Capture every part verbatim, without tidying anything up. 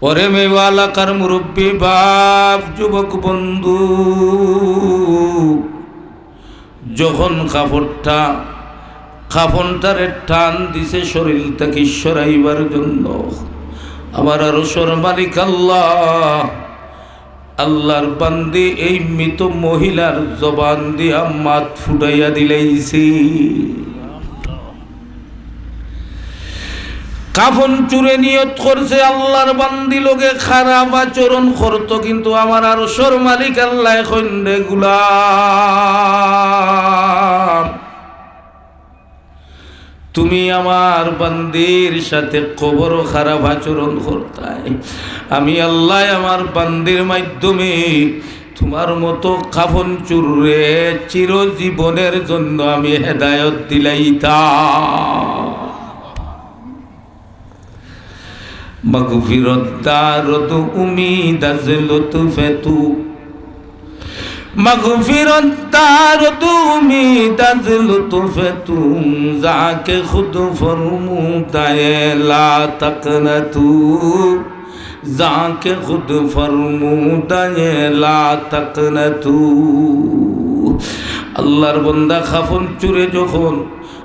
ওরে মেওয়া এলাকার মুরব্বী বাপ, যুবক বন্ধু, যখন কাপড়টা, কাফনটারে টান দিছে শরীর থাকি সরাইবার জন্য, আমার আরশর মালিক আল্লাহ, আল্লাহর বান্দি এই মৃত মহিলার জবান দিয়া মাত ফুটাইয়া দিলাইছি। কাফন চুরে নিয়ত করছে আল্লাহর বান্দি লগে খারাপ আচরণ করতো, কিন্তু আমার আরশর মালিক আল্লাহ কইন, "রে গুলাম, তুমি আমার বান্দির সাথে কবরো খারাপ আচরণ করতায়, আমি আল্লাহ আমার বান্দির মাধ্যমে তুমার মতো কাফন চুররে চিরজীবনের জন্য আমি হেদায়ত দিলাইতাম।" مغفرت دارد امید از لطف تو، مغفرت دارد امید از لطف تو، زاک خود فرمودہ لا تقنطو، زاک خود فرمودہ لا تقنطو۔ আল্লাহর বান্দা কাফন চুরে যখন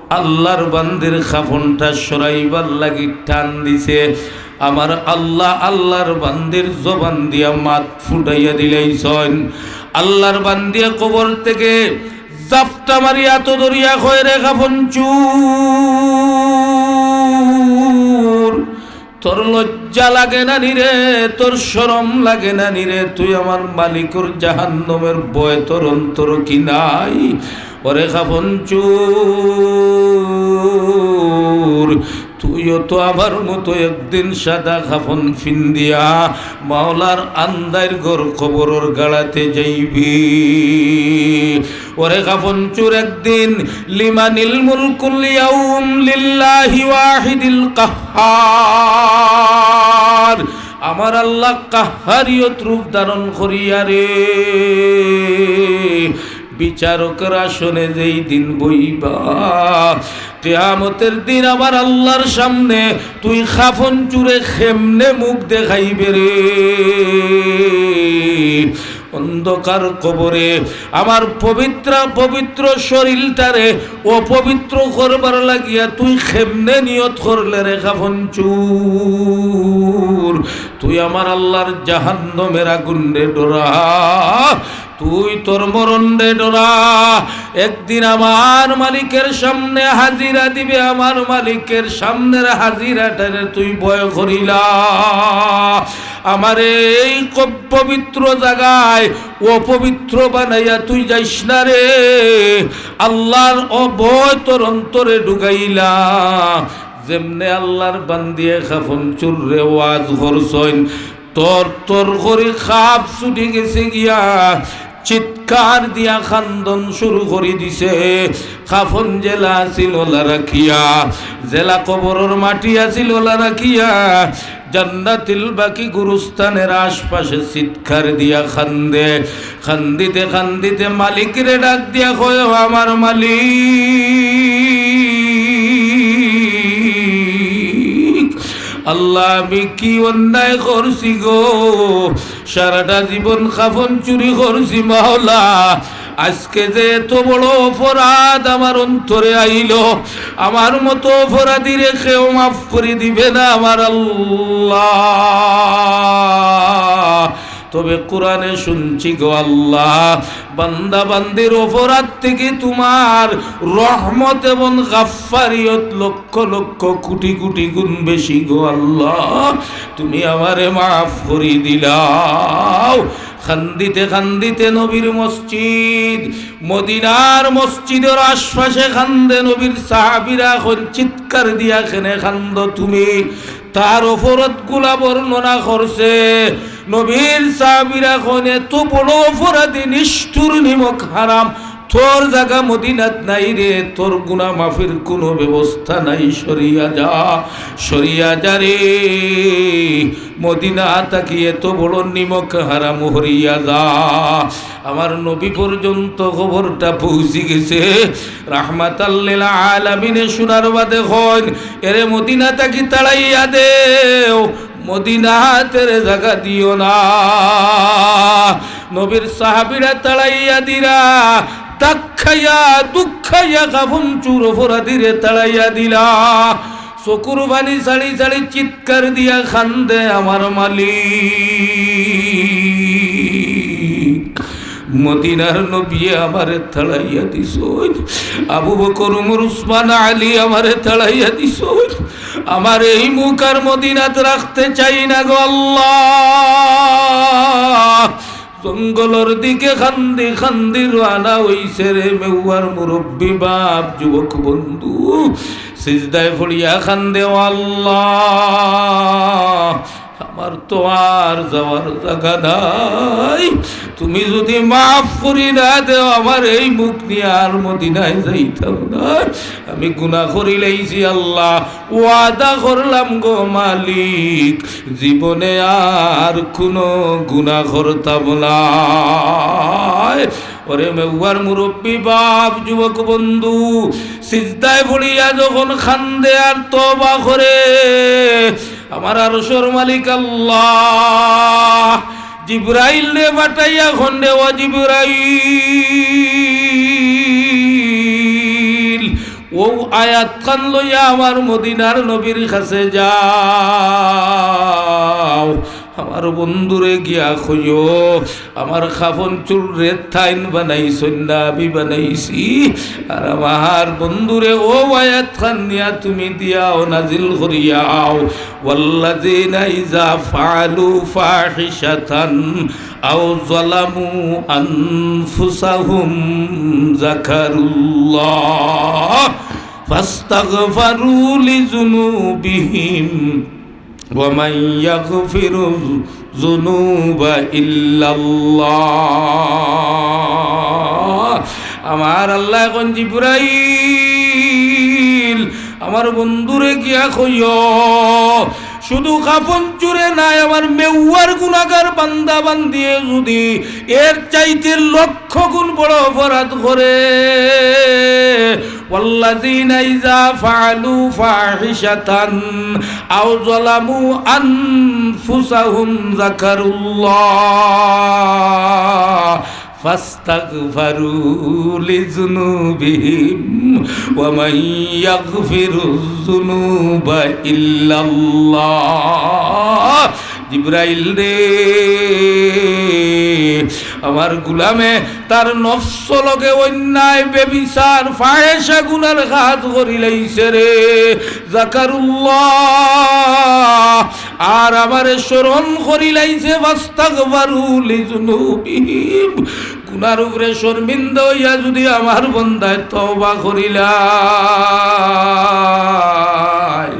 আল্লাহর বান্দির কাফনটা সরাইবার লাগি টান দিছে, আমার আল্লাহ আল্লাহর বান্দির জবান দিয়া মাত ফুটাইয়া দিলাইছইন। আল্লাহর বান্দিয়ে কবর থেকে জাপটা মারিয়া আতো ধরিয়া কয়, "রে কাফন চুর, তোর লজ্জা লাগে না নি রে, তোর শরম লাগে না নি রে? তুই আমার মালিকর জাহান্নামের ভয় তোর অন্তর কি নাই? ওরে কাফন চুর, তুইও তো আমার মতো একদিন সাদা কাফন ফিন্দিয়া মাওলার আন্দাইর ঘর কবরর গাড়াতে যাইবি।" ওরে কাফন চুর, একদিন লিমানিল মুলকুল ইয়াউম লিল্লাহি ওয়াহিদিল কাহহার। আমার আল্লাহ কাহহারিয়ত রূপ ধারণ করিয়া রে বিচারকর আসনে যেই দিন বইবা, কিয়ামতের দিন আমার আল্লাহর সামনে তুই কাফন চুরে কেমনে মুখ দেখাইবে রে? অন্ধকার কবরে আমার পবিত্র, পবিত্র শরীরটারে অপবিত্র করবার লাগিয়া তুই কেমনে নিয়ত করলে রে কাফন চুর? তুই আমার আল্লাহর জাহান্নামের আগুনরে ডরা, তুই তোর মরণরে ডরা। একদিন আমার মালিকের সামনে হাজিরা দিবে, আমার মালিকের সামনের হাজিরাটারে তুই ভয় করিলা। আমারে এই ক-, পবিত্র জাগায় অপবিত্র বানাইয়া তুই যাইস না রে। আল্লাহর অভয় তোর অন্তরে ঢুকাইলা। যেমনে আল্লাহর বান্দিয়ে কাফন চুররে ওয়াজ করছইন, তর তর করি কাফ ছুটি গেছে গিয়া, চিৎকার দিয়া কান্দন শুরু করি দিছে। কাফন যেলা আছিল ওলা রাখিয়া, যেলা কবরর মাটি আছিল ওলা রাখিয়া, জান্নাতুল বাকি গুরুস্থানের আশপাশে চিৎকার দিয়া কান্দে। কান্দিতে কান্দিতে মালিকরে ডাক দিয়া কয়, "ও আমার মালিক, আল্লাহ, আমি কি অন্যায় করছি গো? সারাটা জীবন কাফন চুরি করছি মাওলা, আজকে যে এত বড় অপরাধ আমার অন্তরে আইলো, আমার মতো অপরাধীরে কেউ মাফ করি দিবে না আমার আল্লাহ।" তবে কোরআনে শুনছি গো আল্লাহ, বান্দা বান্দির অপরাধ থেকে তোমার রহমত এবং গাফফারিয়ত লক্ষ লক্ষ কোটি কোটি গুণ বেশি গো আল্লাহ, তুমি আমারে মাফ করি দিলাও। কান্দিতে কান্দিতে নবীর মসজিদ, মদিনার মসজিদর আশপাশে কান্দে নবীর সাহাবীরা, কইন চিৎকার দিয়া কেনে কান্দো তুমি? তার অপরাধগুলা বর্ণনা করছে। নবীর সাহাবীরা কইন, "এত বড় অপরাধী, নিষ্ঠুর, নিমক হারাম, তোর জাগা মদিনাত নাই রে, তোর গুনা মাফির কুনু ব্যবস্থা নাই, সরিয়া যা, সরিয়া যা রে, মদিনা থাকি এত বড় নিমক হারাম হরিয়া যা।" আমার নবী পর্যন্ত খবরটা পৌঁছি গেছে। রাহমাতাল লিল আলামিনে শোনার বাদে কইন, "এরে মদিনা থাকি তাড়াইয়া দেও, মদিনাত এরে জাগা দিও না। নবীর সাহাবীরা তাড়াইয়া দিরা, ধাক্কাইয়া, দুঃখাইয়া, কাফন চুর অপরাধীরে তাড়াইয়া দিলা। চকুর পানি ছাড়ি ছাড়ি চিৎকার দিয়া কান্দে, "আমার মালিক, মদিনার নবী আমারে তাড়াইয়া দিছইন, আবু বকর, উমর, উসমান, আলী আমারে তাড়াইয়া দিছইন, আমার এই মুখ আর মদিনাত রাখতে চাই না গো আল্লাহ।" জঙ্গলর দিকে কান্দি কান্দি রওয়ানা অইছে রে মেওয়ার মুরব্বি বাপ, যুবক বন্ধু, সিজদায় পড়িয়া কান্দে, "ও আল্লাহ, আমার তো আর যাওয়ার জাগা নাই, তুমি যুদি মাফ করি না দেও, আমার এই মুখ নিয়া আর মদিনায় যাইতাম না, আমি গুনা করিলাইছি আল্লাহ।" ওয়াদা করলাম গো মালিক, জীবনে আর কুনু গুনা করতাম নায়। ওরে মেওয়ার মুরব্বি বাপ, যুবক বন্ধু, সিজদায় পড়িয়া যখন কান্দে আর তওবা করে, আমার আরশর মালিক আল্লাহ জিব্রাইলরে পাঠাইয়া কইন রে, "ও জিব্রাইল, অউ আয়াত খান লইয়া আমার মদিনার নবীর কাছে যাও, আমার বন্ধুরে গিয়া কইও, আমার কাফন চুররে তাইন বানাইছইন না, আমি বানাইছি, আর আমার বন্ধুরে অউ আয়াত খান নিয়া তুমি দিয়াও, নাজিল করিয়াও।" والذين إذا فعلوا فاحشة أو ظلموا أنفسهم ذكروا الله فاستغفروا لذنوبهم ومن يغفر الذنوب إلا الله। আমার আল্লায় কইন, "জিব্রাইল, আমার বন্ধুরে গিয়া কইও, শুধু কাফন চুরে নায়, আমার মেওয়ার গুনাগার বান্দা বান্দিয়ে যুদি এর চাইতে লক্ষ গুণ বড় অপরাধ করে, والذين إذا فعلوا فاحشة أو ظلموا أنفسهم ذكروا الله فاستغفروا لذنوبهم ومن يغفر الذنوب إلا الله।" জিব্রাইল রে, আমার গুলামে তার নফস লগে অন্যায়, বেবিচার, ফাহেশা গুনার কাজ করিলাইছে রে। ذكروا الله, আর আমারে স্মরণ করিলাইছে, فاستغفروا لذنوبهم, গুনার উপরে শর্মিন্দা অইয়া যুদি আমার বন্দায় তওবা করিলায়।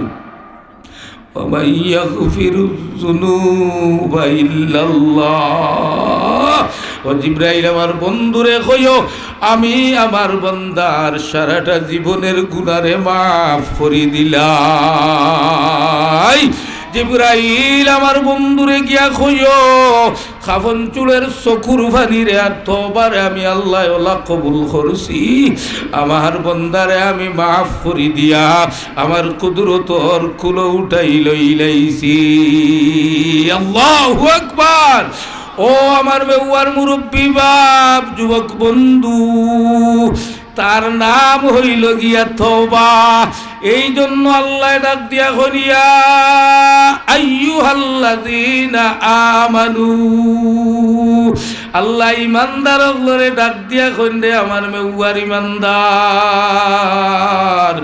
ومن يغفر الذنوب إلا الله। ও জিব্রাইল, আমার বন্ধুরে কইও, আমি আমার বন্দার সারাটা জীবনের গুনারে মাফ করি দিলাই। জিব্রাইল, আমার বন্ধুরে গিয়া কইও, কাফন চুলের চকুর পানিরে আর তওবারে আমি আল্লায় ওলা কবুল করছি। আমার বন্দারে আমি মাফ করি দিয়া আমার কুদরতর কুলো উঠাই লইলাইছি। আল্লাহু আকবার। ও আমার মেওয়ার মুরব্বি বাপ, যুবক বন্ধু, তার নাম হইল গিয়া তওবা। এই জন্য আল্লায় ডাক দিয়া কইন, يا أيها الذين آمنوا। আল্লায় ইমানদার অকলরে ডাক দিয়া কইন রে, আমার মেওয়ার ইমানদার,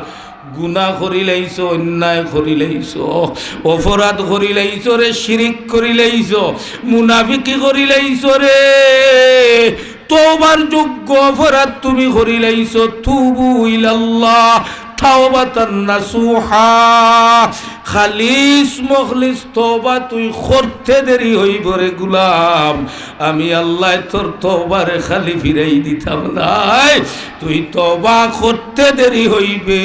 গুনা করিলাইছো, অন্যায় করিলাইছো, অপরাধ করিলাইছো রে, শিরিক করিলাইছো, মুনাফিকি করিলাইছো রে, তওবার যোগ্য অপরাধ তুমি করিলাইছো, توبوا إلى الله توبة نصوحا। খালিস মখলিস তওবা তুই করতে দেরি হইব রে গুলাম, আমি আল্লায় তোর তওবারে খালি ফিরাই দিতাম নায়। তুই তওবা করতে দেরি হইবে,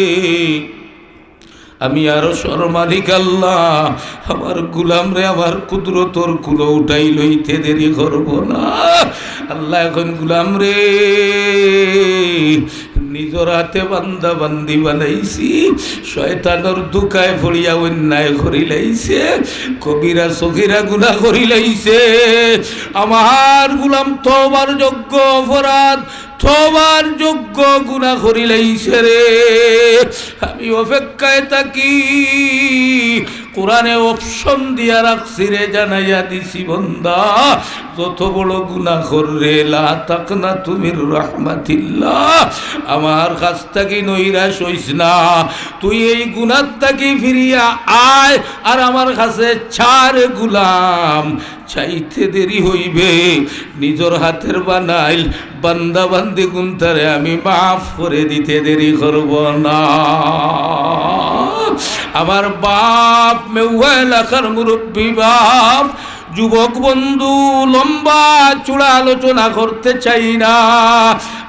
আমি আরশর মালিক আল্লাহ আমার গুলামরে আমার কুদরতর কুলো উঠাই লইতে দেরি করব না। আল্লায় কইন, গুলামরে, নিজর হাতে বান্দা বান্দি বানাইছি, শয়তানর ধুকায় পড়িয়া অন্যায় করিলাইছে, কবিরা সগিরা গুনা করিলাইছে। আমার গুলাম তওবার যোগ্য অপরাধ, তওবার যোগ্য গুনা করিলাইছে রে। আমি অপেক্ষায় থাকি, কোরআনে option দিয়া রাখছি রে, জানাইয়া দিছি বন্দা, যত বড় গুনা কর রে, লা তাকনাতু মির রাহমাতিল্লাহ, আমার কাছ থাকি নৈরাশ হইস না। তুই এই গুনার থাকি ফিরিয়া আয়, আর আমার কাছে চা রে গুলাম। চাইতে দেরি হইবে, নিজর হাতের বানাইল বান্দা বান্দি গুনতারে আমি মাফ করে দিতে দেরি করব না। আমার বাপ মেওয়া এলাকার মুরব্বী বাপ, যুবক বন্ধু, লম্বা চূড়া আলোচনা করতে চাই না।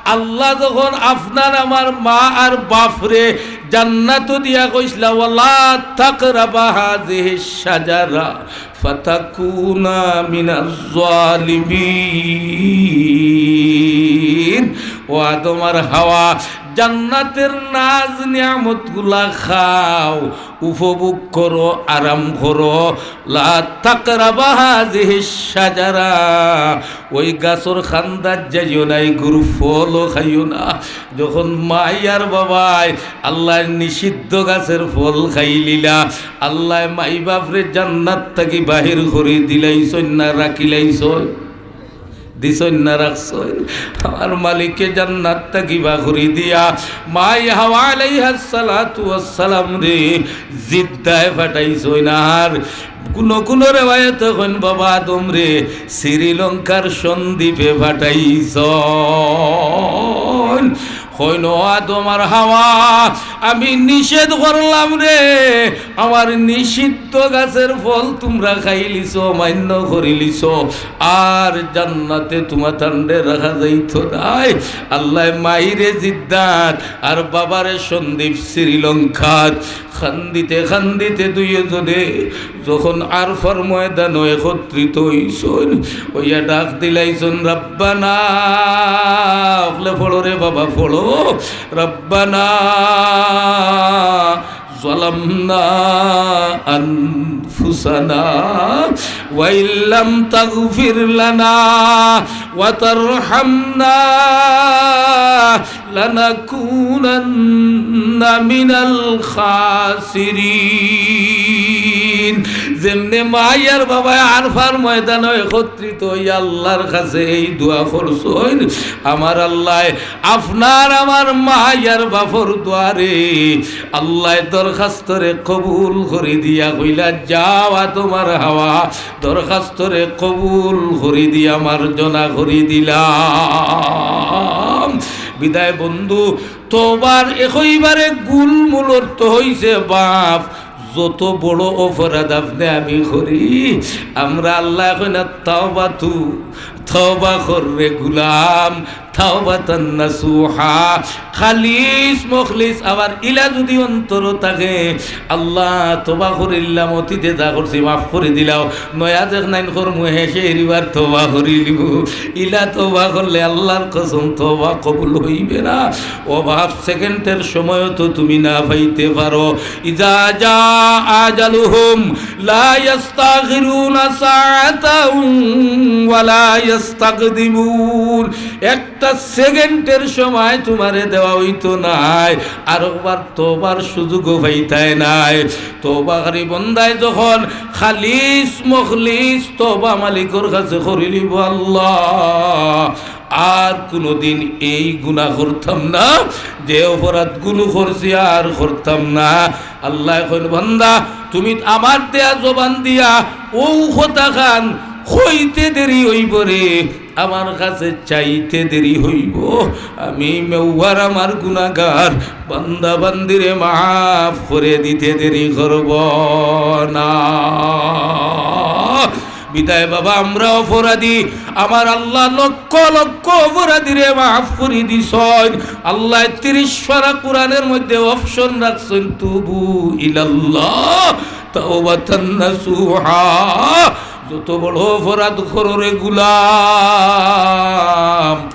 আল্লাহ যখন আপনার আমার মা আর বাপরে জান্নাত দিয়া কইছলা, "ওয়ালা তাকরাবা হাযিহিশ শাজারা ফাতাকুনা মিনাজ জালিমিন।" ও আদম আর হাওয়া, জান্নাতের নাজ নিয়ামতগুলা খাও, উপভোগ করো, আরাম করো। লা তাকরাবা হাযিহিশ শাজারা, ওই গাছর কান্দাত যাইও না, ইগুর ফলও খাইও না। যখন মাই আর বাবায় আল্লাহর নিষিদ্ধ গাছের ফল খাইলিলা, আল্লায় মাই বাপরে জান্নাত থাকি বাহির করি দিলাইছইন না রাখিলাইছইন? দিছইন না রাখছইন? আমার মালিকে জান্নাত থাকি বার করি দিয়া মাই হাওয়া আলাইহাস সালাতু ওয়াস সালাম রে জিদ্দায় পাঠাইছইন। আর কুনো কুনো রেওয়ায়েতে কইন, বাবা আদম রে শ্রীলঙ্কার সন্দ্বীপে পাঠাইছইন। কইন, ও আদম আর হাওয়া, আমি নিষেধ করলাম রে, আমার নিষিদ্ধ গাছের ফল তুমরা খাইলিছো, অমান্য করিলিছো, আর জান্নাতে তুমাতানরে রাখা যাইতো নায়। আল্লায় মাইরে জিদ্দাত আর বাবারে সন্দ্বীপ শ্রীলঙ্কাত। কান্দিতে কান্দিতে দুইওজনে যখন আরফার ময়দানো একত্রিত অইছইন, অইয়া ডাক দিলাইছইন, "রব্বানা", অকলে পড়ো রে বাবা, পড়ো, "রব্বানা যালামনা আনফুসানা ওয়া ইল্লাম তাগফির লানা ওয়া তারহামনা লানাকুনান্না মিনাল খাসিরিন।" যেমনে মাই আর বাবায় আরফার ময়দানো একত্রিত অইয়া আল্লাহর কাছে এই দোয়া করছইন, আমার আল্লায় আপনার আমার মাই আর বাপর দোয়ারে আল্লায় দরখাস্তরে কবুল করি দিয়া কইলা, "যাও আদম আর হাওয়া, দরখাস্তরে কবুল করি দিয়া মার্জনা করি দিলাম।" বিদায় বন্ধু, তওবার একইবারে গুলমূল অর্থ হইছে বাপ। যত বড় অপরাধ আপনে আমি করি, আমরা আল্লায় কইন না, "তাওবা তু, তওবা কর রে গুলাম, তাওবাতান নাসুহা।" খালিস মখলিস, আবার ইলা যুদি অন্তরো থাকে, "আল্লাহ, তওবা করিলাম, অতীতে যা করছি মাফ করি দিলাও, নয়া যেখনাইন করমু, হেষে এরিবার তওবা করিলিমু।" ইলা তওবা করলে আল্লাহর কসম তওবা কবুল হইবে না। ও বাপ, সেকেন্ডের সময়ও তো তুমি না পাইতে পারো। ইজা জা আজালুহুম লা ইয়াস্তাখিরুনা সাআতাও ওয়া লা ইয়াস্তাকদিমুন। একটা সেকেন্ডের সময় তুমারে দেওয়া অইতো নায়, আরোকবার তওবার সুযোগও পাইতায় নায়। তওবাকারী বন্দায় যখন খালিস মখলিস তওবা মালিকর কাছে করিলিব, "আল্লাহ, আর কুনুদিন এই গুনা করতাম না, যে অপরাধ গুনু করছি আর করতাম না।" আল্লায় কইন, "বন্দা, তুমি আমার দেয়া জবান দিয়া অউ কথাখান কইতে দেরি অইবো রে, আমার কাছে চাইতে দেরি অইবো। আমি মেওয়ার আমার গুনাগার বান্দা বান্দিরে মাফ করি দিতে দেরি করবো না।" বিদায় বাবা, আমরা অপরাধী, আমার আল্লাহ লক্ষ লক্ষ অপরাধীরে মাফ করি দিছইন। আল্লায় তিরিশ পারা কোরআনের মধ্যে option রাখছইন, "তুবু ইলাল্লাহ তাওবাতান নাসুহা।" যত বড় অপরাধ করো রে গুলাম,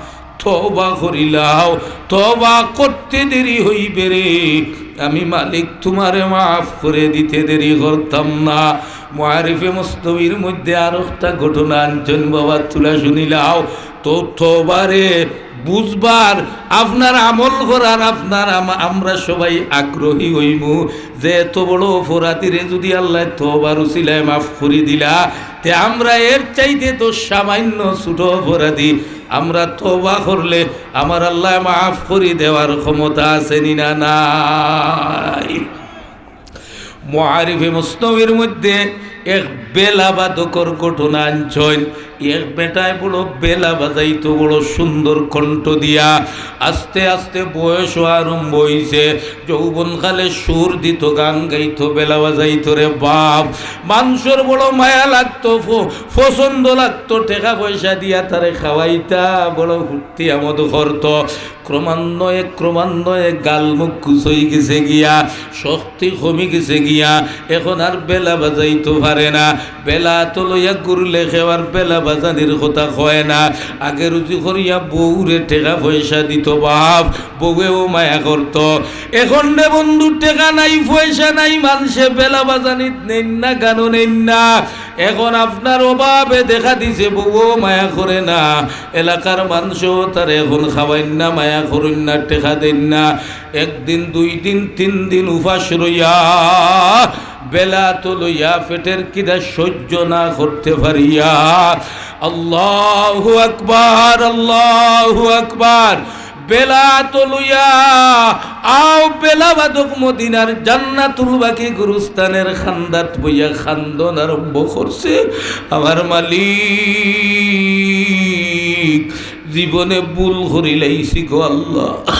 তওবা করিলাও, তওবা করতে দেরি হইবে রে, আমি মালিক তুমারে মাফ করে দিতে দেরি করতাম না। মুআরিফে মসনবীর মধ্যে আরোকটা ঘটনা আনছইন বাবা, তুলা শুনিলাও। তো তওবারে বুঝবার, আপনার আমল করার, আপনার আম-, আমরা সবাই আগ্রহী হইমু যে এত বড় অপরাধীরে যদি আল্লায় তওবার উসিলায় মাফ করি দিলা, তে আমরা এর চাইতে তো সামান্য ছোট অপরাধী, আমরা তওবা করলে আমার আল্লায় মাফ করি দেওয়ার ক্ষমতা আছে নি না নাই? মুআরিফে মসনবীর মধ্যে এক বেলা বাদকর ঘটনা আনছইন। এক বেটায় বড় বেলা বাজাইতো, বড় সুন্দর কণ্ঠ দিয়া। আস্তে আস্তে বয়সও আরম্ভ হইছে, যৌবনকালে সুর দিত, গান গাইতো, বেলা বাজাইতো রে বাপ। মানষর বড় মায়া লাগতো, ফ-, পছন্দ লাগতো, টেকা পয়সা দিয়া তারে খাওয়াইতা, বড় ফুর্তি আমোদ করতো। ক্রমান্বয়ে, ক্রমান্বয়ে গাল মুখ কুচই গেছে গিয়া, শক্তি কমি গেছে গিয়া, এখন আর বেলা বাজাইতো পারে না। বেলা তো লইয়া ঘুরলে কেউ আর বেলা বাজানির কথা কয় না। আগে রুজি করিয়া বউরে টেকা পয়সা দিত বাপ, বউয়েও মায়া করত। এখন রে বন্ধু, টেকা নাই, পয়সা নাই, মানষে বেলা বাজানিত নেইন না, গানো নেইন না। এখন আপনার অভাবে দেখা দিছে, বউও মায়া করে না, এলাকার মানষও তারে এখন খাওয়াইন না, মায়া করইন না, টেকা দেইন না। একদিন, দুই দিন, তিন দিন উপাস রইয়া, বেলা তো লইয়া, পেটের খিদা সহ্য না করতে পারিয়া, আল্লাহু আকবার, আল্লাহু আকবার, বেলা তো লইয়া, আও বেলা বাদক মদিনার জান্নাতুল বাকি গুরুস্থানের খান্দাত বইয়া খান্দন আরম্ভ করছে, আমার মালিক, জীবনে ভুল করিলাইছি গো আল্লাহ।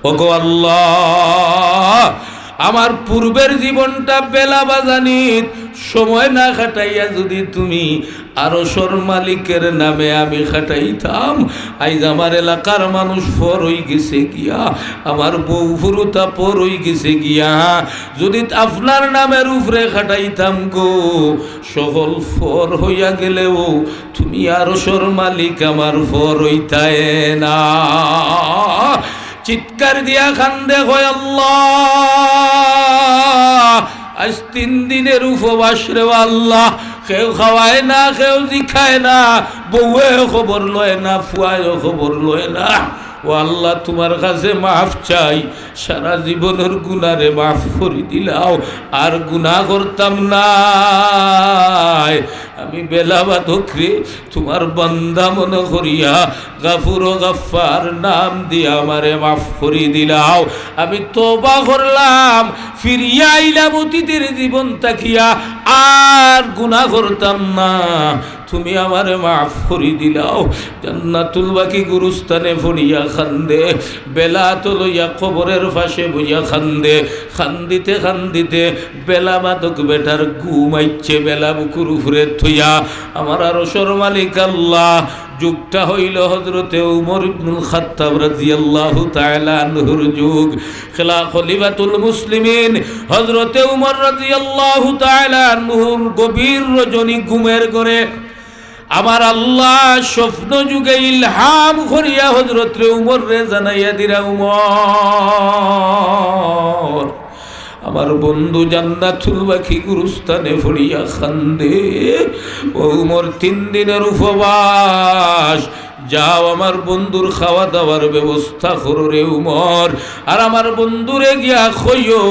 ওগো আল্লাহ, আমার পূর্বের জীবনটা বেলা বাজানিত সময় না কাটাইয়া যদি তুমি আরশর মালিকের নামে আমি কাটাইতাম, আইজ আমার এলাকার মানুষ পর অই গেছে গিয়া, আমার বউ ফুরুতা পর অই গেছে গিয়া, যদি আপনার নামের উপরে কাটাইতাম গো, সকল পর হইয়া গেলেও তুমি আরশর মালিক আমার পর অইতায় না। চিৎকার দিয়া কান্দে, কয়, "আল্লাহ, আজ তিন দিনের উপবাস রে আল্লাহ, কেউ খাওয়ায় না, কেউ জিখায় না, বউয়ে খবর লয় না, ফুয়ায়ও খবর লয় না। ও আল্লাহ, তুমার কাছে মাফ চাই, সারা জীবনর গুনারে মাফ করি দিলাও, আর গুনা করতাম নায়। আমি বেলা বাদক রে, তুমার বান্দা মনে করিয়া, গাফুর ও গাফফার নাম দিয়া আমারে মাফ করি দিলাও। আমি তওবা করলাম, ফিরিয়া আইলাম অতীতের জীবন থাকিয়া, আর গুনা করতাম না। তুমি আমারে মাফ করি দিলাও।" জান্নাতুল বাকি গুরুস্থানে পড়িয়া কান্দে, বেলা তো লইয়া কবরের পাশে বইয়া কান্দে, কান্দিতে কান্দিতে বেলা বাদক বেটার ঘুম আইছে, বেলা বুকুর উপরে থইয়া। আমার আরশর মালিক আল্লাহ, যুগটা হইল হযরতে উমর ইবনুল খাত্তাব রাদিয়াল্লাহু তাআলা আনহুর যুগ। খেলা-, খলিফাতুল মুসলিমিন হযরতে উমর রাদিয়াল্লাহু তাআলা আনহুর গভীর রজনী ঘুমের ঘরে আমার আল্লাহ স্বপ্ন যুগে ইলহাম করিয়া হযরতরে উমররে জানাইয়া দিরা, "উমর, আমার বন্ধু জান্নাতুল বাকি গুরুস্থানে পড়িয়া কান্দে। ও উমর, তিন দিনের উপবাস, যাও আমার বন্ধুর খাওয়া দাওয়ার ব্যবস্থা করো রে উমর, আর আমার বন্ধুরে গিয়া কইও,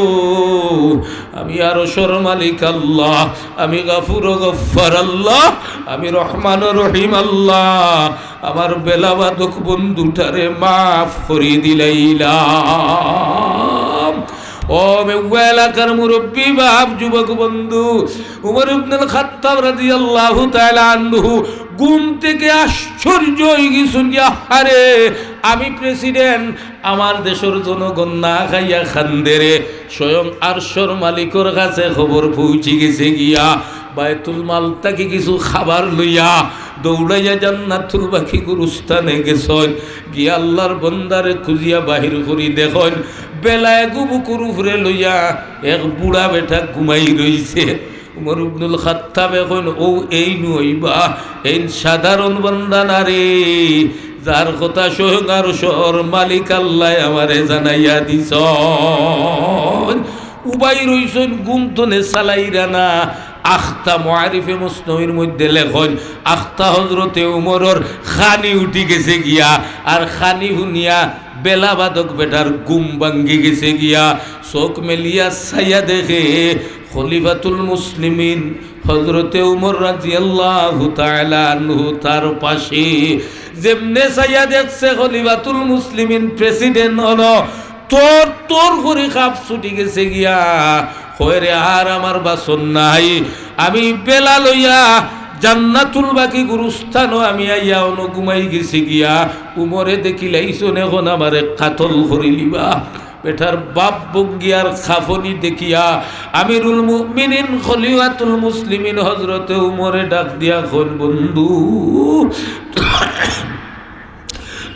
আমি আরশর মালিক আল্লাহ, আমি গাফুর ও গফফার আল্লাহ, আমি রহমান ও রহিম আল্লাহ, আমার বেলা বাদক বন্ধুটারে মাফ করি দিলাইলাম।" ও মেউয়া এলাকার মুরব্বী বাপ, যুবক বন্ধু, উমর ইবনুল খাত্তাব রাদিয়াল্লাহু তাআলা আনহু ঘুম থেকে আশ্চর্য হয়ে গেছেন, "ইয়া আরে, আমি প্রেসিডেন্ট, আমার দেশর জনগণ না খাইয়া কান্দেরে।" স্বয়ং আরশর মালিকর কাছে খবর পৌঁছি গেছে গিয়া। বায়তুল মাল থাকি কিছু খাবার লইয়া দৌড়াইয়া জান্নাতুল বাকি গুরুস্থানে গেছইন। গিয়া আল্লাহর বন্দারে খুঁজিয়া বাহির করি দেখইন, বেলা এগু বুকুর উপরে লইয়া এক বুড়া বেটা ঘুমাই রইছে। উমর ইবনুল খাত্তাবে কইন, "ও এইন অইবা, এইন সাধারণ বান্দা না রে, যার কথা স্বয়ং আরশর মালিক আল্লায় আমারে জানাইয়া দিছইন। উবাই রইছইন, ঘুম তনে চালাইরা না। আখতা মুআরিফে মসনবীর মধ্যে লেখইন, আখতা হজরতে উমরর খানি উঠি গেছে গিয়া, আর খানি হুনিয়া বেলা বাদক বেটার ঘুম ভাঙ্গি গেছে গিয়া। চোখ মেলিয়া চাইয়া দেখে খলিফাতুল মুসলিমিন হজরতে উমর রাদিয়াল্লাহু তাআলা আনহু তার পাশে। যেমনে চাইয়া দেখছে খলিফাতুল মুসলিমিন প্রেসিডেন্ট অইলো, তর তর করি খাপ ছুটি গেছে গিয়া। কয় রে, আর আমার বাচন নাই, আমি বেলা লইয়া জান্নাতুল বাকি গুরুস্থানো আমি আইয়া অনো ঘুমাই গেছি গিয়া। উমরে দেখিলাইছইন, অখন আমারে কাতল করিলিবা। বেটার বাপ ভঙ্গিয়ার খাফনি দেখিয়া আমিরুল মুমিনিন খলিফাতুল মুসলিমিন হজরতে উমরে ডাক দিয়া কইন, বন্ধু,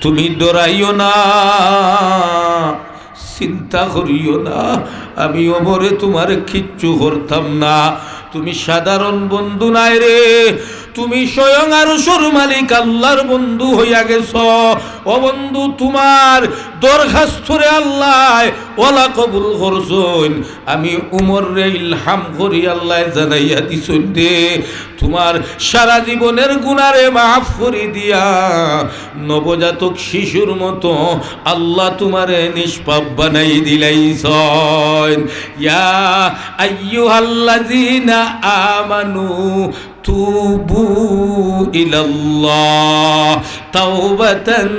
তুমি ডরাইও না, চিন্তা করিও না, আমি উমরে তুমারে কিচ্ছু করতাম না। তুমি সাধারণ বন্ধু নায় রে, তুমি স্বয়ং আরশর মালিক আল্লার বন্ধু অইয়া গেছো। ও বন্ধু, তুমার দরখাস্তরে আল্লায় অলা কবুল করছইন। আমি উমররে ইলহাম করি আল্লায় জানাইয়া দিছইন দে, তুমার সারা জীবনের গুনারে মাফ করি দিয়া নবজাতক শিশুর মতো আল্লা তুমারে নিষ্পাপ বানাই দিলাইছইন। ইয়া আইয়ুহাল্লাযীনা আমানু তুবু ইলাল্লাহ তাওবাতান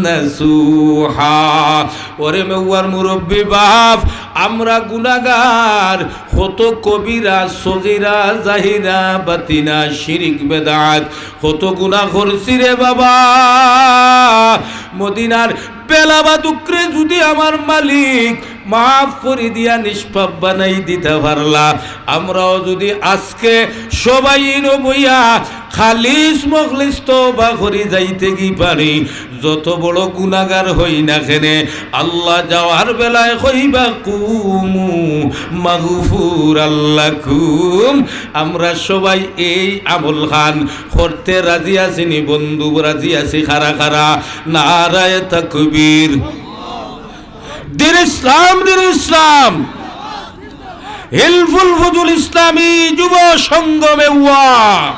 নাসুহা। ওরে মেওয়ার মুরব্বি বাপ, আমরা গুনাগার, কত কবিরা, সগিরা, জাহিরা, বাতিনা, শিরিক, বেদাত, কত গুনা করছি রে বাবা। মদিনার বেলা বাদকরে যুদি আমার মালিক মাফ করি দিয়া নিষ্পাপ বানাই দিতা পারলা, আমরাও যুদি আজকে সবাই ইনো বইয়া খালিস মখলিস তওবা করি যাইতে গি পারি, যত বড় গুনাগার হই না কেনে, আল্লা যাওয়ার বেলায় কইবা, কুমু মাগফুরাল লাকুম। আমরা সবাই এই আমল খান করতে রাজি আছি নি বন্ধু? রাজি আছি কারা কারা? নারায়ে তাকবীর। দিন ইসলাম, দিন ইসলাম। হিলফুল ফুজুল ইসলামী যুব সংঘ মেওয়া।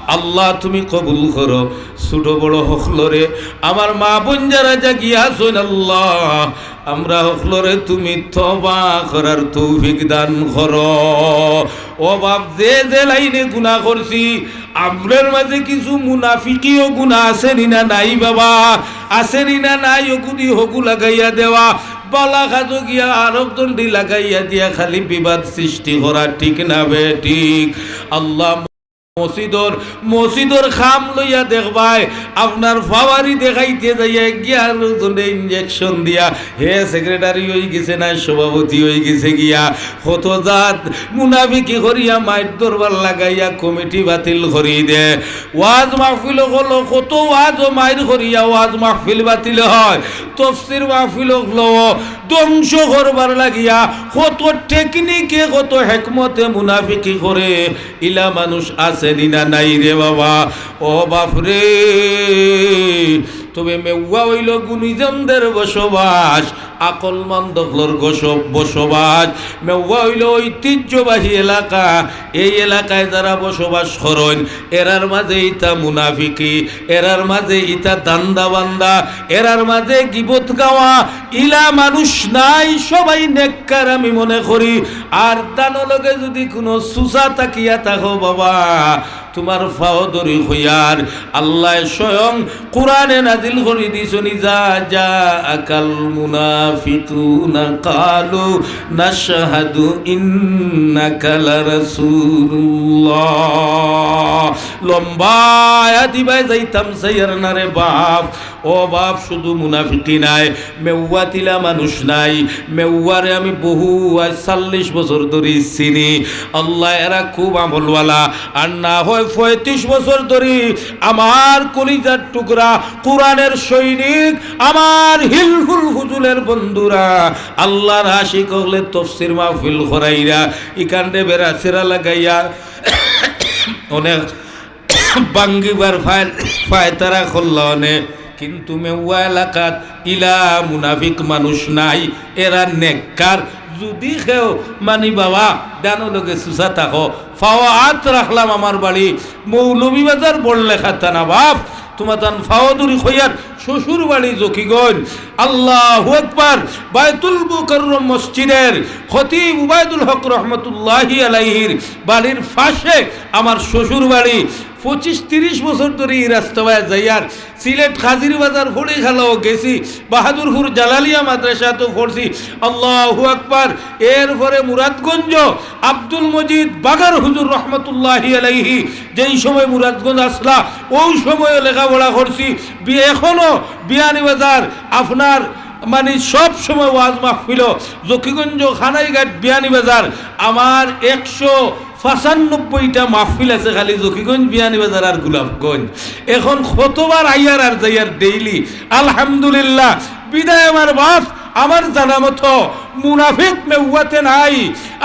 আল্লা তুমি কবুল করো। ছোট বড় হকলরে, আমার মা বোন যারা জাগিয়া আছইন আল্লা, আমরা হকলরে তুমি তওবা করার তৌফিক দান করো। ও বাপ, যে যে লাইনে গুনা করছি, আমরার মাঝে কিছু মুনাফিকিও গুনা আছে নি না নাই বাবা? আছে নি না নাই? অগুদি হগু লাগাইয়া দেওয়া, বালা কাজো গিয়া আরক দণ্ডি লাগাইয়া দিয়া খালি বিবাদ সৃষ্টি করা, ঠিক না বেঠিক? আল্লা মসজিদর, মসজিদর কাম লইয়া দেখবায়, আপনার পাওয়ারি দেখাইতে যাইয়া গিয়া আরক জনে ইঞ্জেকশন দিয়া হে সেক্রেটারি অই গেছে না, সভাপতি অই গেছে গিয়া। কত জাত মুনাফিকি করিয়া মাইর দরবার লাগাইয়া কমিটি বাতিল করি দে। ওয়াজ মাহফিল অকলো কত ওয়াজ ও মাইর করিয়া ওয়াজ মাহফিল বাতিল হয়। তফসির মাহফিল অকলো ধ্বংস করবার লাগিয়া কত টেকনিকে কত হেকমতে মুনাফিকি করে। ইলা মানুষ আছে নি না নাই রে বাবা? ও বাফরে, তবে মেওয়া অইলো গুণীজনদের বসবাস, আকলমন্দ অকলর গস-, বসবাস। মেওয়া অইলো ঐতিহ্যবাহী এলাকা। এই এলাকায় যারা বসবাস করইন, এরার মাঝে ইতা মুনাফিকি, এরার মাঝে ইতা ধান্দা বান্দা, এরার মাঝে গিবত গাওয়া, ইলা মানুষ নাই। সবাই নেককার আমি মনে করি। আর তান লগে যুদি কুনু সুসা থাকিয়া থাকো বাবা, তুমার পাও ধরি কইয়ার, আল্লায় স্বয়ং কুরআনে নাজিল করি দিছইন, "ইজা জাআকাল মুনাফিকুনা ক্বালু নাশহাদু ইন্নাকা লারাসূলুল্লাহ।" লম্বায় দিবায় যাইতাম চাইয়ার না রে বাপ। ও বাপ, শুধু মুনাফিকি নায়, মেওয়াত ইলা মানুষ নাই। মেওয়ারে আমি বহু, আজ চল্লিশ বছর ধরি চিনি। আল্লাহ, এরা খুব আমলওয়ালা। আর না হয় পঁয়ত্রিশ বছর ধরি আমার কলিজার টুকরা, কোরআনের সৈনিক, আমার হিলফুল ফুজুলের বন্ধুরা, আল্লাহর আশিক অকলে তফসির মাহফিল করাইরা, ইকানরে বেড়া ছেড়া লাগাইয়া অনেক বাঙ্গিবার ফায়-, ফায়তারা করলা অনে। কিন্তু মেউয়া এলাকাত ইলা মুনাফিক মানুষ নাই, এরা নেককার। যুদি কেউ মানি বাবা ডানো লগে সুসা থাকো, ফাওয়া আত রাখলাম আমার বাড়ি মৌলভীবাজার বড়লেখা থানা বাফ, তুমাতান ফাওয়া ধরি কইয়ার শ্বশুর বাড়ি জকিগঞ্জ। আল্লাহু আকবার। বায়তুল মুকাররম মসজিদের খতিব উবায়দুল হক রহমতুল্লাহি আলাইহির বাড়ির পাশে আমার শ্বশুর বাড়ি। পঁচিশ তিরিশ বছর ধরি ই রাস্তা বায় যাইয়ার সিলেট কাজির বাজার ফড়িখালাও গেছি, বাহাদুরপুর জালালিয়া মাদ্রাসাত পড়ছি। আল্লাহু আকবার। এরপরে মুরাদগঞ্জ আব্দুল মজিদ বাগার হুজুর রহমতুল্লাহি আলাইহি যেই সময় মুরাদগঞ্জ আছলা, অউ সময়ও লেখাপড়া করছি। বি-, এখনো বিয়ানীবাজার আপনার মানি সব সময় ওয়াজ মাহফিল, জকিগঞ্জ, খানাইঘাট, বিয়ানীবাজার, আমার একশো পঁচানব্বইটা মাহফিল আছে খালি জকিগঞ্জ, বিয়ানীবাজার আর গোলাপগঞ্জ। এখন কতবার আইয়ার আর যাইয়ার ডেইলি। আলহামদুলিল্লাহ। বিদায় আমার বাফ, আমার জানা মতো মুনাফিক মেউয়াতে নাই,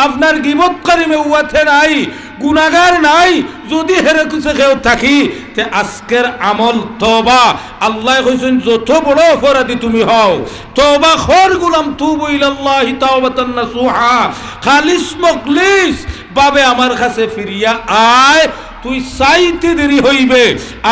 আপনার গিবতকারী মেউয়াতে নাই, গুনাগার নাই। যুদি হেরে কুছে কেউ থাকি, তে আজকের আমল তওবা। আল্লায় কইছইন, যত বড় অপরাধী তুমি হও, তওবা কর গুলাম, তুবু ইলাল্লাহি তাওবাতান নাসুহা। খালিস মুখলিস ভাবে আমার কাছে ফিরিয়া আয়, তুই চাইতে দেরি হইবে,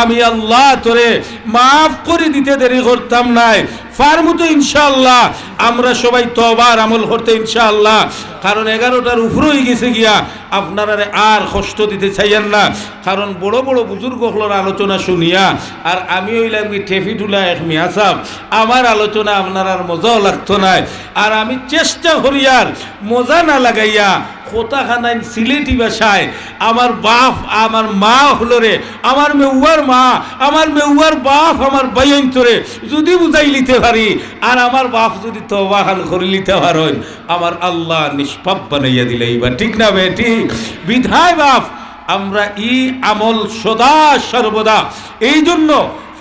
আমি আল্লাহ তোরে মাফ করি দিতে দেরি করতাম নায়। পারমু তো ইনশাআল্লাহ, আমরা সবাই তওবার আমল করতে ইনশাআল্লাহ। কারণ এগারোটার উপরে অইগেছে গিয়া, আপনারারে আর কষ্ট দিতে চাইয়ার না। কারণ বড় বড় বুজুর্গ অকলর আলোচনা শুনিয়া আর আমি অইলাম কি টেফি টুলা এক মিয়া সাব, আমার আলোচনা আপনারার মজাও লাগতো নায়। আর আমি চেষ্টা করিয়ার মজা না লাগাইয়া কথা খানাইন সিলেটি ভাষায় আমার বাফ, আমার মা অকলরে, আমার মেউয়ার মা, আমার মেউয়ার বাফ, আমার ভাইয়াইন্তরে যুদি বুঝাইলিতে পারি, আর আমার বাফ যুদি তওবা খান করিলিতে পারইন, আমার আল্লাহ নিষ্পাপ বানাইয়া দিলাইবা, ঠিক না বেঠিক? বিধায় বাফ, আমরা ই আমল সদা সর্বদা, এই জন্য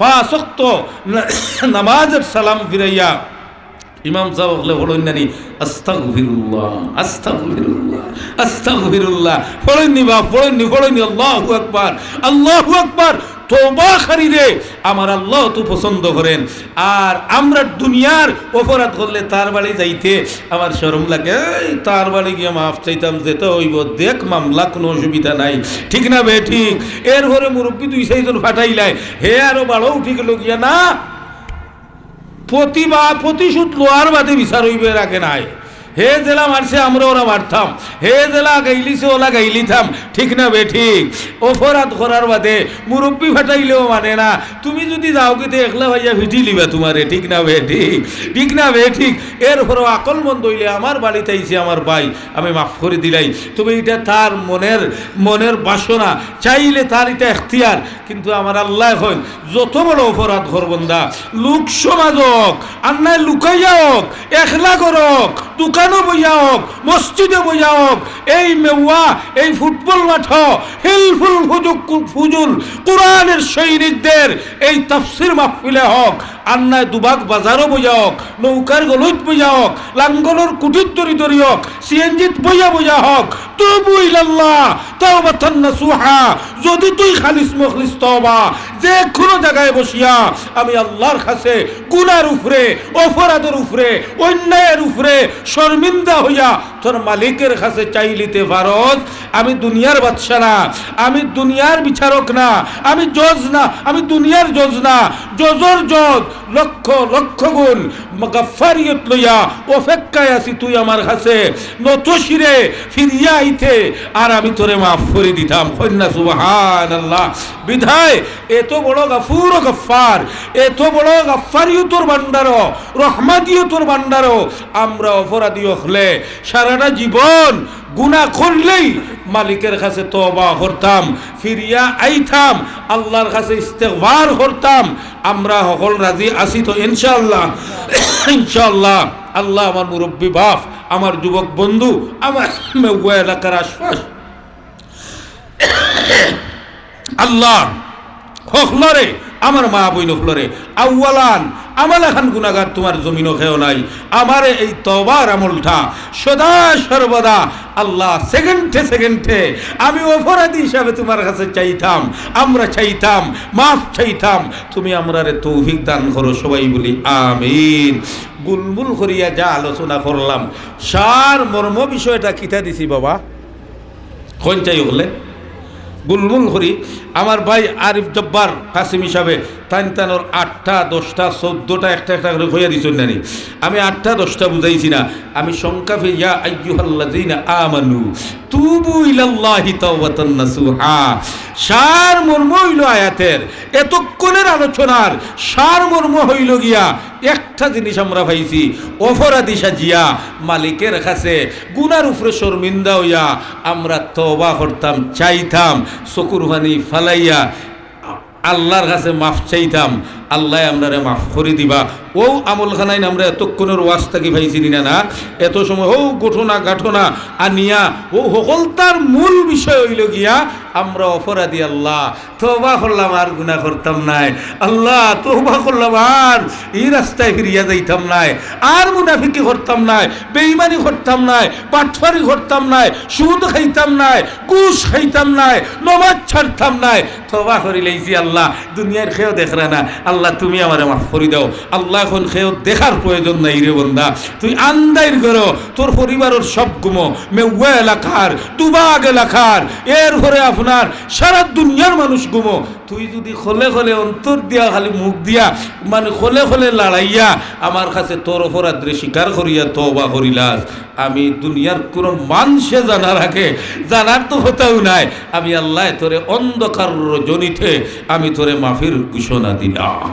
পাঁচ ওয়াক্ত না-, নামাজের সালাম ফিরাইয়া ইমাম সাব অকলে পড়ইন নানি, আস্তাগফিরুল্লাহ, আস্তাগফিরুল্লাহ, আস্তাগফিরুল্লাহ। পড়ইন নি বাফ, পড়ইন নি, পড়ইন নি, আল্লাহু আকবার, আল্লাহু আকবার। তওবাকারীরে আমার আল্লাহ তো পছন্দ করেন। আর আমরা দুনিয়ার অপরাধ করলে তার বাড়ি যাইতে আমার শরম লাগে। এই তার বাড়ি গিয়া মাফ চাইতাম, যেতে অইবো, দেখ মামলা, কোনো অসুবিধা নাই, ঠিক না বেঠিক? এরপরে মুরব্বি দুই চাইরজন ফাটাইলায়, হে আরো বারো উঠি গেলো গিয়া, না, প্রতিবা-, প্রতিশোধ লওয়ার বাদে বিচার অইবো, এর আগে নায়। হে যেলা মারছে, আমরা ওরা মারতাম, হে যেলা গাইলিছে, ওলা গাইলিতাম, ঠিক না বেঠিক? অপরাধ করার বাদে মুরব্বি ফাটাইলেও মানে না, তুমি যুদি যাও গিতে একলা ভাইয়া ফিটিলিবা তুমারে, ঠিক না বেঠিক? ঠিক না বেঠিক? এরপরেও আকলমন্দ অইলে আমার বাড়িত আইছে আমার ভাই, আমি মাফ করি দিলাই, তবে ইটা তার মনের, মনের বাসনা, চাইলে তার ইটা এখতিয়ার, কিন্তু আমার আল্লায় কইন, যত বড় অপরাধ কর বন্দা, লোক সমাজ অউক, আর নায় লুকাইয়া অউক, একলা ঘরো অউক, দোকানো বইয়া অউক, মসজিদো বইয়া অউক, এই মেওয়া, এই ফুটবল মাঠো, হিলফুল ফুজুক-, ফুজুল, কোরআনের সৈনিকদের এই তাফসীর মাহফিলে অউক, আর নায় দুবাগ বাজারো বইয়া অউক, নৌকার গলইত বইয়া অউক, লাঙ্গলর কুটিত ধরি ধরি অউক, সিএনজিত বইয়া বইয়া অউক, তুবু ইলাল্লাহ তাওবাতান নাসুহা। যদি তুই খালিস মুখলিস তওবা, যে কোনো জাগায় বসিয়া আমি আল্লার কাছে গুনার উপরে, অপরাধর উপরে, অন্যায়ের উপরে শর্মিন্দা হইয়া তোর মালিকের কাছে চাইলিতে পারস, আমি দুনিয়ার বাদশা না, আমি দুনিয়ার বিচারক না, আমি জজ না, আমি দুনিয়ার জজ না, জজর জজ, লক্ষ লক্ষ গুণ গাফফারিয়ত লইয়া অপেক্ষায় আছি তুই আমার কাছে নত শিরে ফিরিয়া আইতে, আর আমি তোরে মাফ করি দিতাম। কইন না সুবহানাল্লাহ। বিধায় এত বড় গাফুর ও গাফফার, এত বড় গাফফারিয়তর ভান্ডারো, রহমাতিয়তর ভান্ডারো আমরা অপরাধী অকলে সারাটা জীবন গুনা করলেই মালিকের কাছে তওবা করতাম, ফিরিয়া আইতাম, আল্লার কাছে ইস্তেগফার করতাম। আমরা হকল রাজি আছি তো ইনশাআল্লাহ? ইনশাআল্লাহ। আল্লাহ আমার মুরব্বি বাফ, আমার যুবক বন্ধু, আমার মেওয়া এলাকার আশপাশ আল্লাহ হকলরে, আমার মা বইন হকলরে, আউয়ালান আমার লাখান গুনাগার তুমার জমিনো কেউ নাই। আমারে এই তওবার আমলটা সদা সর্বদা আল্লাহ সেকেন্ডে সেকেন্ডে আমি অপরাধী হিসাবে তুমার কাছে চাইতাম, আমরা চাইতাম, মাফ চাইতাম। তুমি আমরারে তৌফিক দান করো, সবাই বলি আমিন। গুলমুল করিয়া যা আলোচনা করলাম, সার মর্ম বিষয়টা কিতা দিছি বাবা? কইন চাই হকলে গুলমুল করি। আমার ভাই আরিফ জব্বার কাসিম হিসাবে তাইন তানোর আটটা, দশটা, চৌদ্দটা একটা একটা করি কইয়া দিছইন নানি। আমি আটটা দশটা বুঝাইছি না, আমি সংক্ষেপে ইয়া আইয়ুহাল্লাযীনা আমানু তুবু ইলাল্লাহি তাওবাতান নাসুহা। সার মর্ম অইলো আয়াতের, এতক্ষণের আলোচনার সার মর্ম অইলো গিয়া একটা জিনিস আমরা পাইছি, অপরাধী সাজিয়া মালিকের কাছে গুনার উপরে শর্মিন্দা অইয়া আমরা তওবা করতাম, চাইতাম, চকুর পানি ফালাইয়া আল্লাহর কাছে মাফ চাইতাম, আল্লায় আমরারে মাফ করি দিবা। অউ আমলখানাইন আমরা এতক্ষণের ওয়াজ থাকি পাইছি নি না? না, এত সময় অউ ঘটনা ঘটনা আনিয়া অউ হকলতার মূল বিষয় অইলো গিয়া আমরা অপরাধী আল্লাহ। তওবা করলাম, আর গুনা করতাম নায়। আল্লাহ, তওবা করলাম, আর ই রাস্তায় ফিরিয়া যাইতাম নায়, আর মুনাফিকি করতাম নায়, বেইমানি করতাম নায়, বাটফারি করতাম নায়, সুদ খাইতাম নায়, ঘুষ খাইতাম নায়, নমাজ ছাড়তাম নায়। তওবা করিলাইছি আল্লাহ, দুনিয়ার কেউ দেখরা না। আল্লাহ, তুমি আমারে মাফ করি দাও। আল্লাহ, অখন কেউ দেখার প্রয়োজন নাই রে বন্দা, তুই আন্দাইর করো, তোর পরিবারর সব গুমো, মেওয়া এলাকার, দুবাগ এলাকার, এরপরে আপনার সারা দুনিয়ার মানুষ গুমো। তুই যুদি খোলে খোলে অন্তর দিয়া, খালি মুখ দিয়া, মানে খোলে খোলে লড়াইয়া আমার কাছে তোর অপরাধরে স্বীকার করিয়া তওবা করিলাস, আমি দুনিয়ার কুনু মানষে জানার আগে, জানার তো কথাউ নাই, আমি আল্লায় তোরে অন্ধকার রজনীতে আমি তোরে মাফির ঘোষণা দিলাম।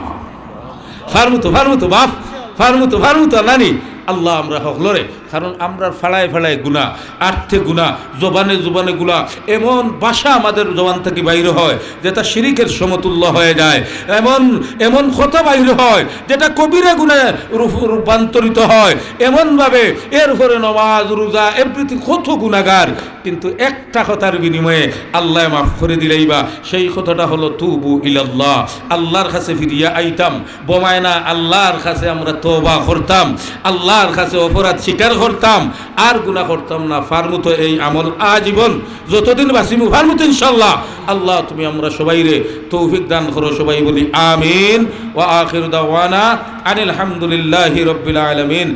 ফারমু তো, ফারমু তো বাপ, ফারমু তো, ফারমু তো নানি। আল্লাহ আমরা হকলরে, কারণ আমরার ফাড়ায় ফাড়ায় গুনা, আর্থে গুনা, জবানে জবানে গুনা, এমন ভাষা আমাদের জবান থাকি বাইর হয় যেটা শিরিকের সমতুল্য হয়ে যায়, এমন এমন কথা বাইর হয় যেটা কবিরা গুনায় রূপ-, রূপান্তরিত হয় এমনভাবে। এরপরে নমাজ, রোজা, এভরিথিং, কত গুনাগার, কিন্তু একটা কথার বিনিময়ে আল্লায় মাফ করি দিলাইবা। সেই কথাটা হলো তুবু ইলাল্লাহ, আল্লাহর কাছে ফিরিয়া আইতাম। বোমায় না, আল্লাহর কাছে আমরা তওবা করতাম, আল্লাহর কাছে অপরাধ স্বীকার করতাম, আর গুনা করতাম না। ফারমু তো এই আমল আজীবন, যতদিন বাঁচিমু ফারমু তো ইনশাআল্লাহ। আল্লাহ, তুমি আমরা সবাইরে তৌফিক দান করো, সবাই বলি আমিন। ওয়া আখিরু দাওয়ানা আনিল হামদুলিল্লাহি রাব্বিল আলামিন।